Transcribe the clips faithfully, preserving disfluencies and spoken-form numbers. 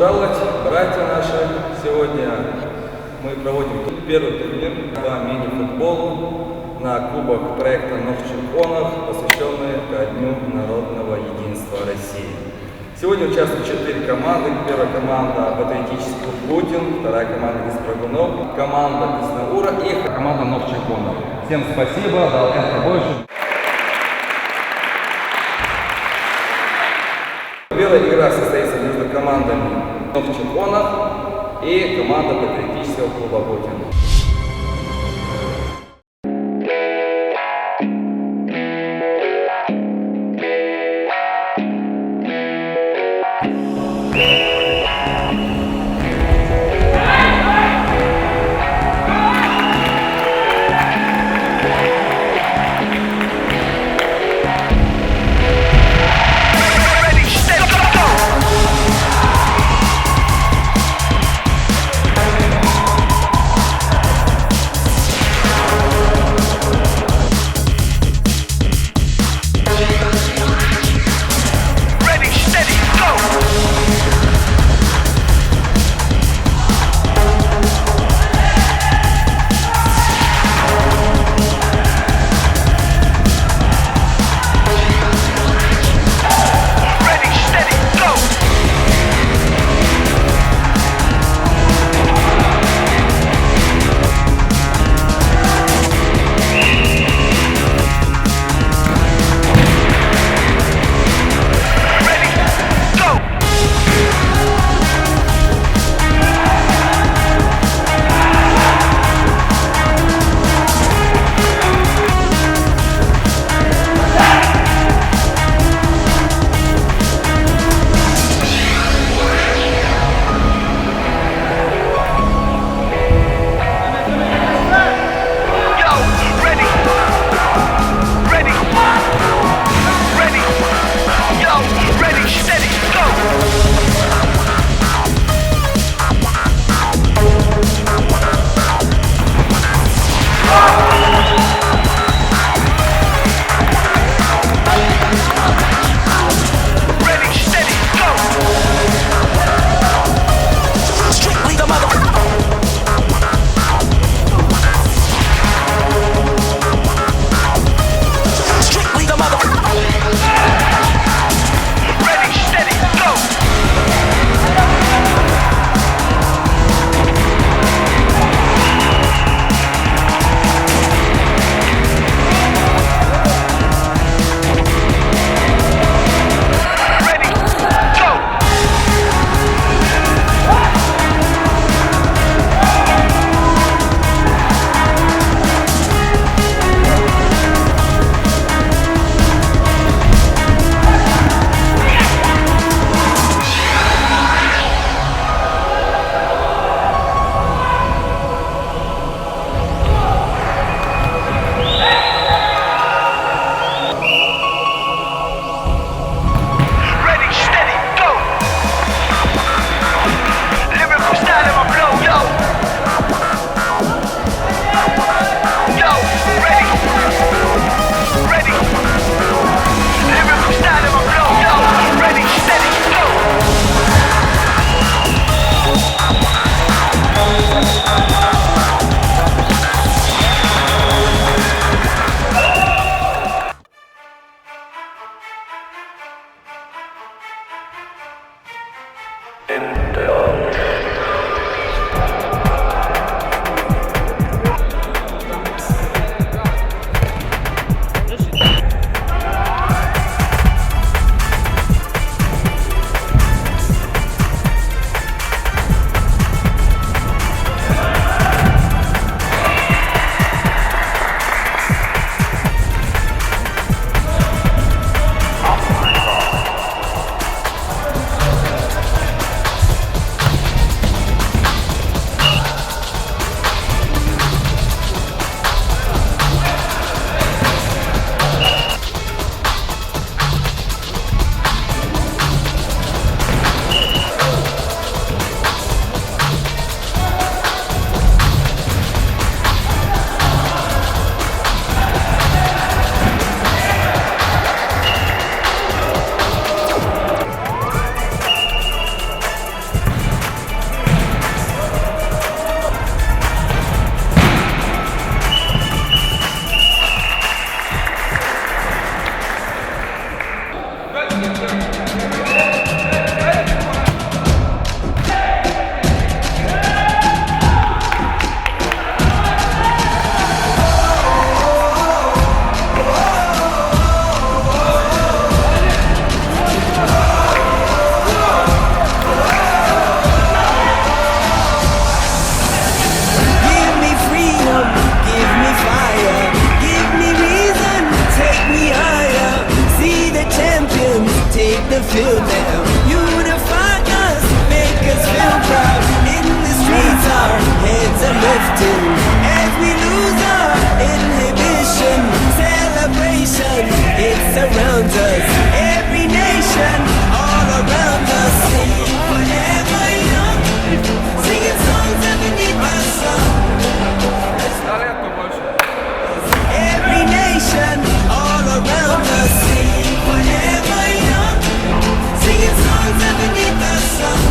Здравствуйте, братья наши. Сегодня мы проводим тут первый турнир по мини-футболу на кубок проекта «Нохчий Конах», посвящённый ко Дню народного единства России. Сегодня участвуют четыре команды. Первая команда — патриотический клуб «Бутин», вторая команда — из Прыгунов, команда из Наура и команда «Нохчий Конах». Всем спасибо, да, это больше. Первая игра состоится между командами «Нохчий Конах» и команда патриотического клуба «Бутин». Underneath the sun,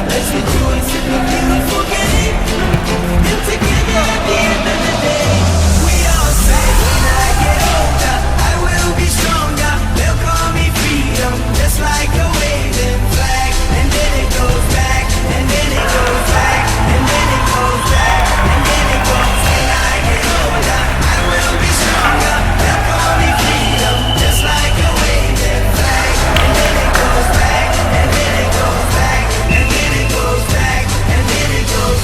let's rejoice in the beautiful game. And together at the end of the day, we all say, when I get older, I will be stronger. They'll call me freedom, just like a waving flag. And then it goes back, and then it goes back, and then it goes back, and then it goes. When I get older, I will be stronger. They'll call me freedom, just like a waving flag. And then it goes back, and then it goes back, and then it goes back, and then it goes.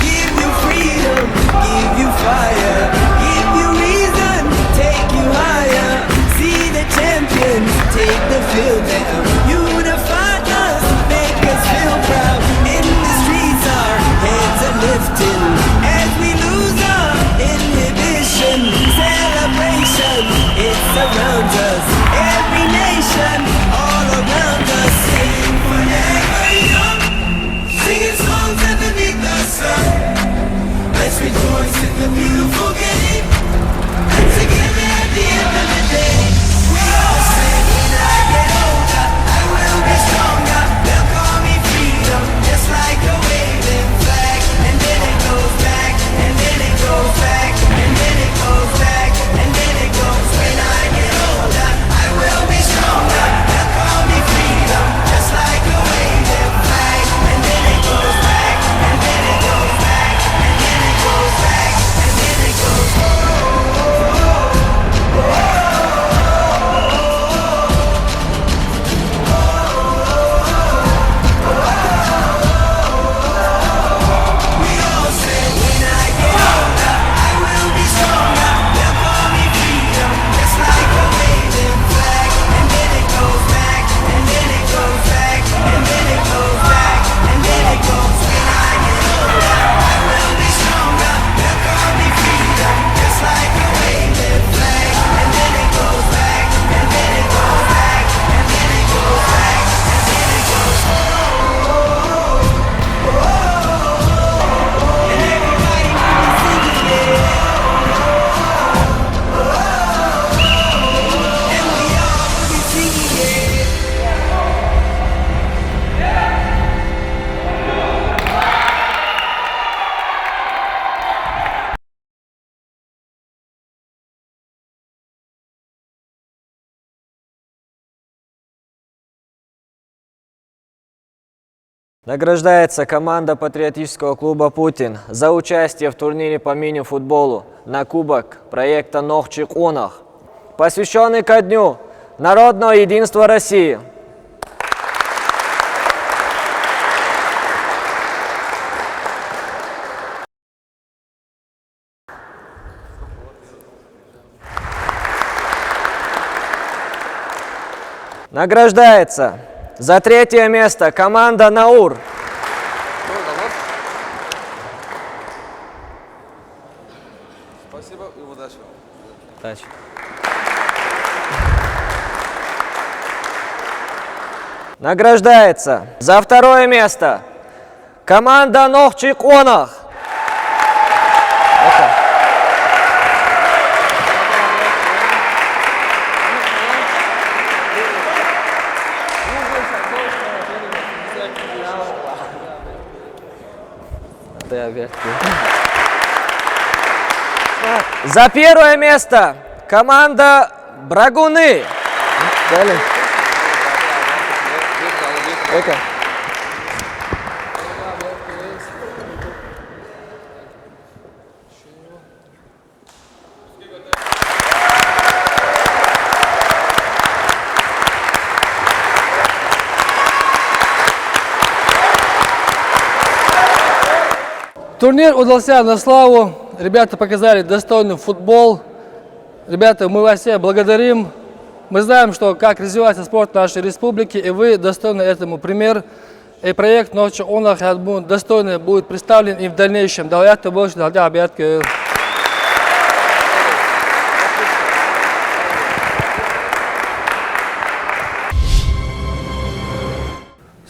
Give you freedom, give you fire, give you reason, take you higher. See the champions take the field now. Unify us, make us feel proud. In the streets, our heads are lifting as we lose our inhibition. Celebration, it surrounds us. Every nation, all around us. Sing forever young. Singing songs underneath the sun. Let's rejoice in the beautiful game. And together at the end of the day, we all say, when I get older, I will be stronger. They'll call me freedom, just like a waving flag. And then it goes back, and then it goes back, and then it goes back, and then it goes. When I get older, I will be stronger. They'll call me freedom, just like a waving flag. And then it goes back, and then it goes back, and then it goes back, and then it goes. Награждается команда патриотического клуба «Путин» за участие в турнире по мини-футболу на кубок проекта «Нохчий къонах», посвящённый ко дню народного единства России. Награждается за третье место команда «Наур». Спасибо и удачи вам. Удачи. Награждается за второе место команда «Нохчий къонах». Ты опять. За первое место команда «Брагуны». Далее. Это. Турнир удался на славу. Ребята показали достойный футбол. Ребята, мы вас всех благодарим. Мы знаем, что как развивается спорт в нашей республике, и вы достойны этому пример. И проект «Нохчий къонах», я думаю, достойно будет представлен и в дальнейшем. Давайте больше, да, ребятки.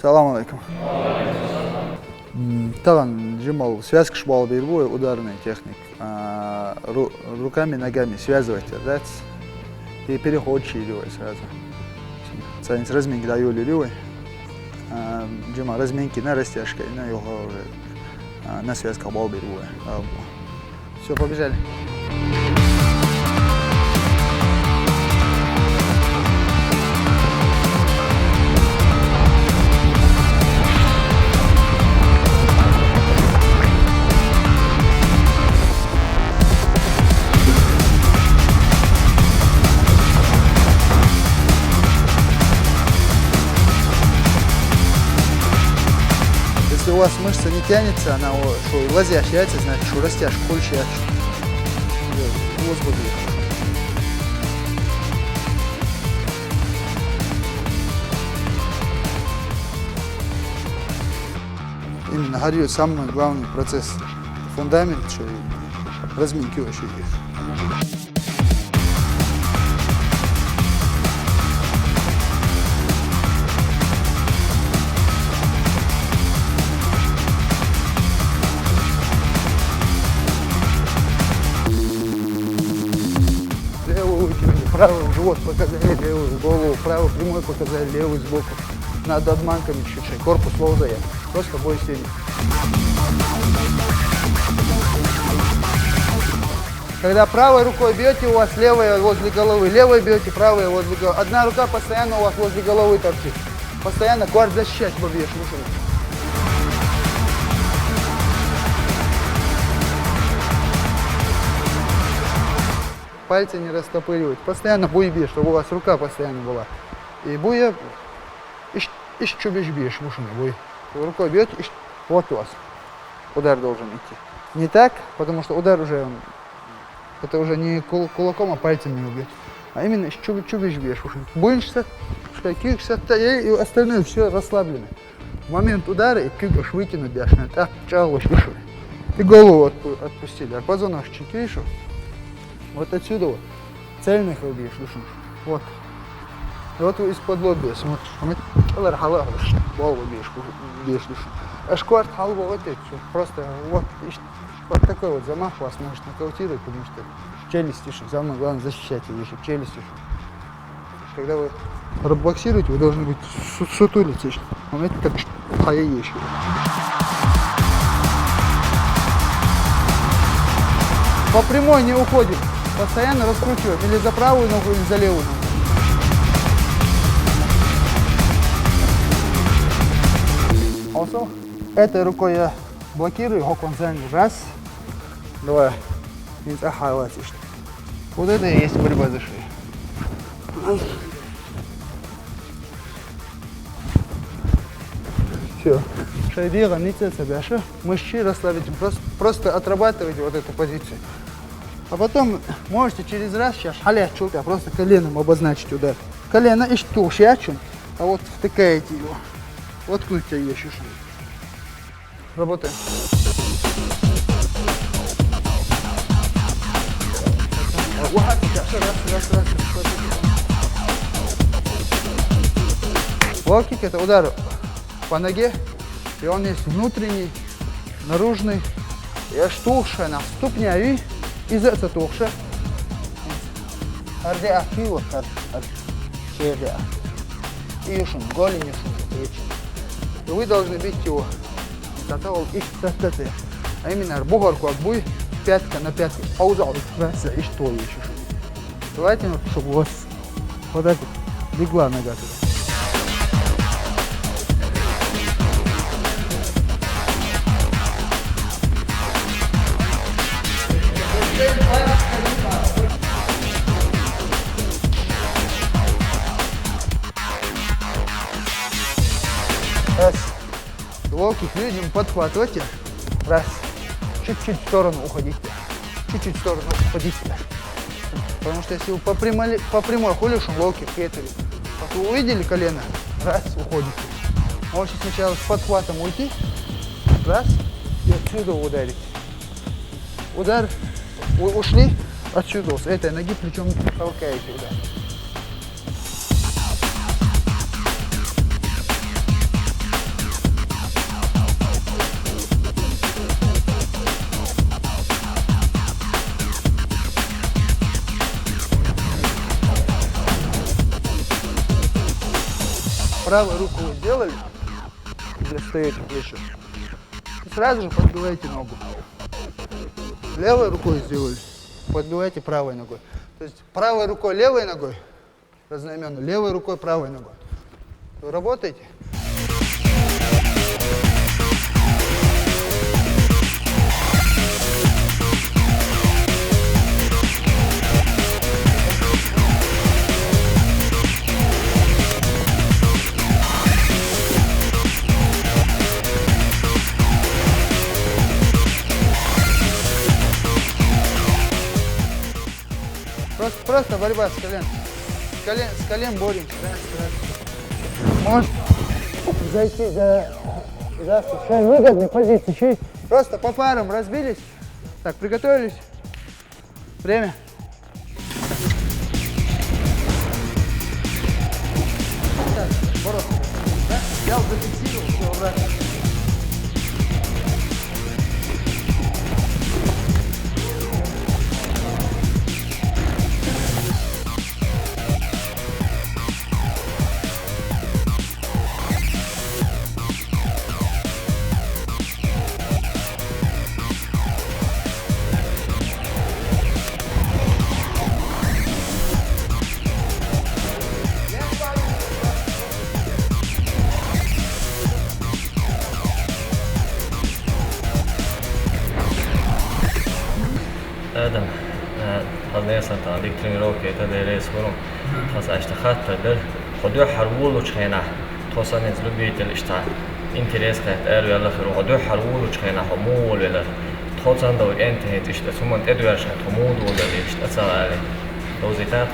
Салам алейкум. Тагана жимма связкаш болабийр бу вай, ударный техник. А, ру-, руками, ногами связывать яр дац. И переход чийр ю вай сразу. Цхьа разминка дӀайолайир ю вай. А, жимма разминкина, растяжкина, юха уже, а, на связках болабийр бу вай. Всё, побежали. Если у вас мышца не тянется, она, о, шо, лазящая, значит, шо растяжка, колющая. Вот, вот, вот. Именно гьар ю самый главный процесс. Фундамент, шо, разминка вообще. Левую вытянули, правую в живот показали, левую в голову, правую прямой показали, левую сбоку. Над обманками чуть-чуть, корпус лоу заехал. Просто бой сильный. Когда правой рукой бьёте, у вас левая возле головы, левой бьёте, правая возле головы. Одна рука постоянно у вас возле головы торчит. Постоянно кварт защищать бьёшь, слушай. Пальцы не растопыривать. Постоянно буй бьёшь, чтобы у вас рука постоянно была. И буй, ищ-, ищ чубиш бьёшь, мушина буй. Рукой бьёте, ищ-, вот у вас удар должен идти. Не так, потому что удар уже, это уже не кул-, кулаком, а пальцами вы бьёте. А именно ищ чуб-, чубиш бьёшь, мушина. Буйнш сат, шкай кик сат, и, и остальное всё расслаблено. В момент удара и кик уж вытянуть бьёшь, так чалош ишур. И голову отпу-, отпустили. А позвоночник ишур. Вот отсюда вот. Цельный хил бьёшь, душуш. Вот. И вот вы из-под лобья смотришь. Вот. Алар хала, голову бьёшь, бьёшь, душуш. Аш кварт хал вот это всё. Просто вот, ищ-, вот такой вот замах вас может нокаутировать, потому что челюсть ишур. Самое главное защищать её ещё челюсть ишур. Когда вы боксируете, вы должны быть су-, сутулиться ещё. Знаете, как ш-, хая ещё. По прямой не уходим. Постоянно раскручиваем. Или за правую ногу, или за левую ногу. Осо. Этой рукой я блокирую, гокон сзади. Раз. Два. Инца хайлась ишт. Вот это и есть борьба за шею. Всё. Шайдига ницца бяша. Мышцы расслабите. Просто, просто отрабатывайте вот эту позицию. А потом можете через раз, сейчас халя чулка, просто коленом обозначить удар. Колено ищ тушячун, а вот втыкаете его. Вот куда тебе ещё. Работаем. Раз, раз, раз, раз. Лоу-кик — это удар по ноге, и он есть внутренний, наружный. Я штухша на ступня и из этого тухша. Арде ахи вот так, ар-, серде ах. И шум, голень шум, и шум. И вы должны бить его. Татал и татате. А именно, бухарку отбой, пятка на пятку. Пауза, вот, раз, и что ещё? Желательно, чтобы у вас вот так вот легла нога туда. Раз. Лоу-кик, видим, подхватывайте. Раз. Чуть-чуть в сторону уходите. Чуть-чуть в сторону уходите. Потому что если вы по прямой, по прямой хулишь, он лоу-кик, это ведь. Вот вы увидели колено? Раз, уходите. Можете сначала с подхватом уйти. Раз. И отсюда ударить. Удар. Вы ушли. Отсюда, с этой ноги плечом толкаете удар. Правой рукой сделали, достаете плечо. И сразу же подбиваете ногу. Левой рукой сделали, подбиваете правой ногой. То есть правой рукой, левой ногой, разноименно, левой рукой, правой ногой. Вы работаете? Просто, просто борьба с колен. С колен, с колен боремся. Раз, раз. Можешь зайти за, за, сейчас выгодной позиции. Чуть. Просто по парам разбились. Так, приготовились. Время. Так, бороться. Да? Взял, зафиксировал, все, обратно. Адам, э, хьо нерсан тӀа дика тренировка яйтар дерригаш хургья. Хьо са иштта хаттар дар. Хьо дуьххьара волалучу хенахь, тхо санна иза любитель иштта интерес кхетта араваьлла хир ву. Хьо дуьххьара волалучу хенахь хьо муха волавелира? Тхо цхьана долу кӀентий хӀинца иштта цу хӀуманна тӀедоьжна хьан тхо муха долу дара иштта цхьа а аьлла. Довзийтахьа?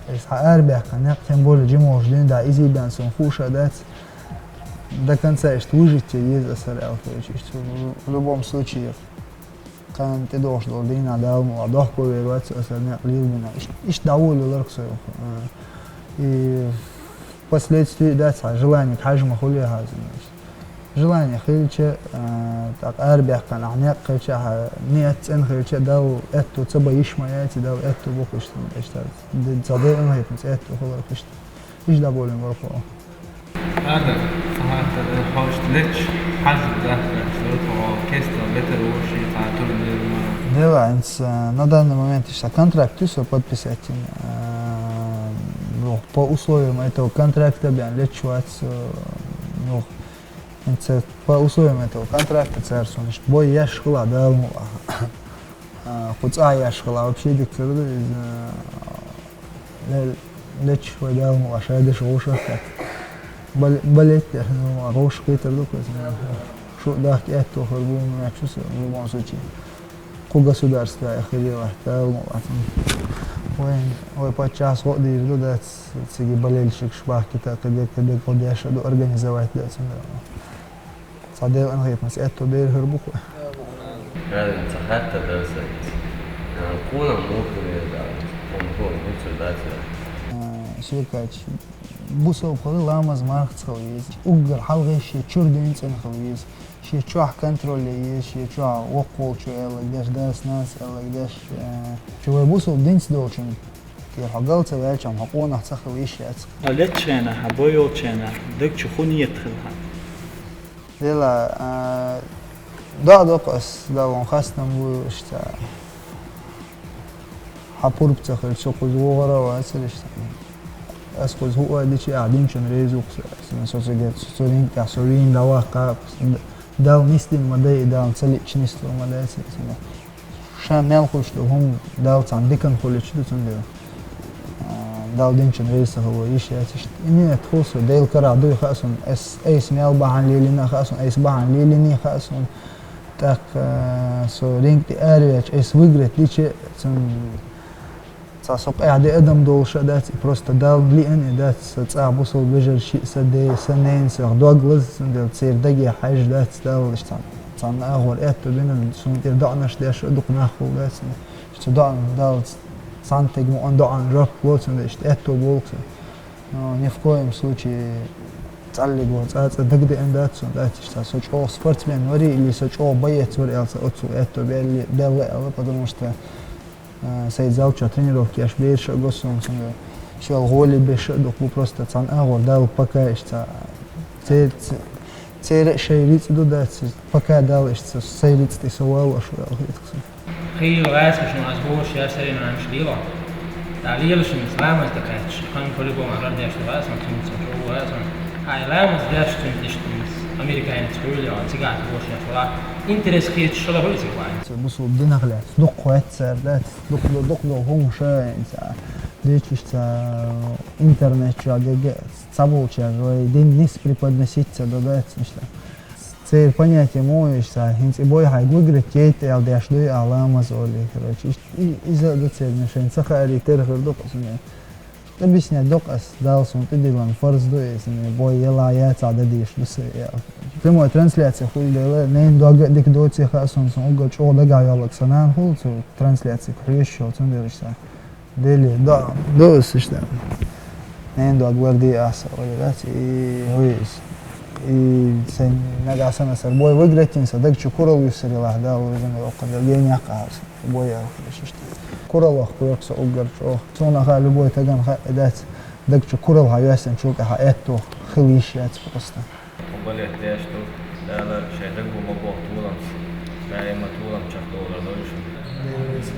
Иза хьан арабаьккхина некъ, тем более жимахуш дина да, иза бен сон хууш а дац. До конца иштта выжить е еза аса аьлла хилча, иштта в любом случае. Кхана тӀедогӀуш долу дийнахь Дала мукъ лахь дохко вер вац аса некъ лелабина. Иш-, иштта дӀаволавелларг со юха. И впоследствии дац хьан желание хьажа ма хуьлу хьан. Желание хилча, а, тӀаккха арабаьккхина ахь некъ хилча, хьан ният цӀена хилча, Далла аьтту ца бан йиш ма яц, Далла аьтту бу иштта, иштта. Д-, цхьа декъан хӀетанца аьтту хиларх иштта. Иштта дӀаболийна вара хьо. Адам, цхьа хаттар, хьо иштта лечча хьажа дахкача лур хьо кестал бетар вовший цхьа турнир ма? Дела, хӀинца, э, на данный момент иштта контракт ю со подписать йина. Э, ну, по условиям этого контракта бен лечча вац, э, ну, хӀинца по условиям этого контракта цара суна иштта бой еш хила Дала мукъ лахь. А, кху цӀа еш хила вообще дика хир ду иза, э, ле-, лечча вай Дала мукъ лахь шадерш вовшах а. Бал-, балетта, ну, вовшах кхетар ду кхуза. Шу дахка аьтту хир бу, ну, я чувствую, в любом случае. Кху государство я хилла лахь, Дала мукъ лахь. Вайн, вай паччахьас гӀо а дийр ду, дац, цига болельщикаш бахкийта, кхидерг, кхидерг гӀо деш а ду, организовать дац, ну. Цхьа Делан хетамца аьтту бер хир бу кху. Правильно, цхьа хаттар дара сан. А, къонах муха хир веза, хьуна хӀун хир дац веза? А, Сюркач, бусалба хила ламаз мархаца хила веза. Уггар хьалхе шен чуьра дин цӀена хила веза. Шен чохь контроль е еза, шен чохь воккхаволчо аьлларг деш, дас-нанас аьлларг деш, а, чу вай бусалба динца долчун. Кхера хьо гал ца ваьлча, хьо къонах ца хила йиш яц. Хьо лечча хенахь, хьо бой йолчу хенахь, даг чу хӀун нийят хила хьан? Дела, а, доӀа доккху ас, Дала ван хастам ву иштта. Хьан пурба ца хилча, со кхуза вогӀур а вацара иштта. Ас кхуза хӀуъа дича, ахь динчун реза ву-кх со. Со цига, со ринг тӀехь, со вийна дӀаваккха, Дала нисдина ма дай, и Дала ца лиъча нислур ма дац, аса. Ша мел хуьлуш долу хӀума Далла цхьана диканна хуьлуьйтуш ду цундела. А, Далла динчун реза ца хила йиш яц иштта. И ният хуьлу со, Делан карахь дуй хаьа суна, ас айса мел бахьана лелийна а хаьа суна, айса бахьана лелийний а хаьа суна. ТӀаккха, а, со ринг тӀе араваьлча, айса выиграть дича, цунна цхьа со къаьхьа де адам долуш а дац, и просто Далла лиъна и дац, сан цӀахь бусалба вежарий шиъ, сан ден, сан ненан, сан дог лаза, цундела церан даге хьаьжжа дац Далла, иштта цхьана агӀор аьтту бина, суна тӀера доӀанаш деш а дукха нах хула дац. Цу доӀанна Далла цхьана стеган мукъана доӀанна жоп ло цунна, иштта аьтту болу-кх сан. Но ни в коем случае цӀаллиг ван цӀа-цӀа дагадеана дац суна, дац иштта со чӀогӀа спортсмен варий или со чӀогӀа боец варий аьлла, сан оццул аьтту белли-, белла аьлла, потому что, э, сайн зал чохь тренировка еш бераш а го суна, цундела. Шел гӀоле беша а дукха бу, просто цхьана агӀор Дала пока иштта. Цер-, ц-, церан а шайн рицкъ ду дац, пока Дала иштта сай рицкъ тӀе со валлаш ву аьлла хеташ. Хийла ваьсса шуна аз бохуш яр саринанаш лела. Та лела шуна ламаз тӀе кхаьчча, хан по-любому гӀар деш ду ваьсса, цунца чӀогӀа ваьсса. Ай ламаз деш цунца иштта американец хуьлу, цигахь бохуш яр шуна. Интерес хеташ шала хуьлу цига вайн. Бусул динах лаьцна дукха ваьццара дац, дукха, дукха, дукха хӀума ша, инца. Дечиш ца интернет чохь гага цхьаболчара вай дин нийса преподносить ца до дац иштта. Церан понятие муха ю иштта, хӀинца и бой хьайга выиграть яйта аьлла деш дуй, а ламаз олий, короче. Иштта и-, иза а ду церан, шайн ца хаарий тера хир ду-кх аса. Объяснять до-кх ас, Дала суна тӀедиллина фарз ду иза, бой яла яцахь дан дийш ду сан аьлла. Прямой трансляция хуьлу дела, ненан дог а дика доций хаьа суна, сан уггар чӀогӀа дагахь йолларг сан нана хуьлу цу трансляци хьоьжуш йолу, цундела иштта. Дели, да, да, ас иштта. Ненан дог ларди аса, вай дац, и хӀуй иза. И сайн нагахь санна аса бой выиграть йина, сан даг чу куралла юьсур елахь, Дала везан йоккха дела, генах къахьа сан, бой яла хилаш иштта. Кураллах кхоьху сан уггар чӀогӀа. Цунах а любой тагана хаьа дац, даг чу куралла хьан йоьссина чул тӀаьхьа аьтту хила йиш яц просто. Балет деш ду, Дала шайн дагу ма боху толамца, даима толамчех долар дойла шуна. Дела веза,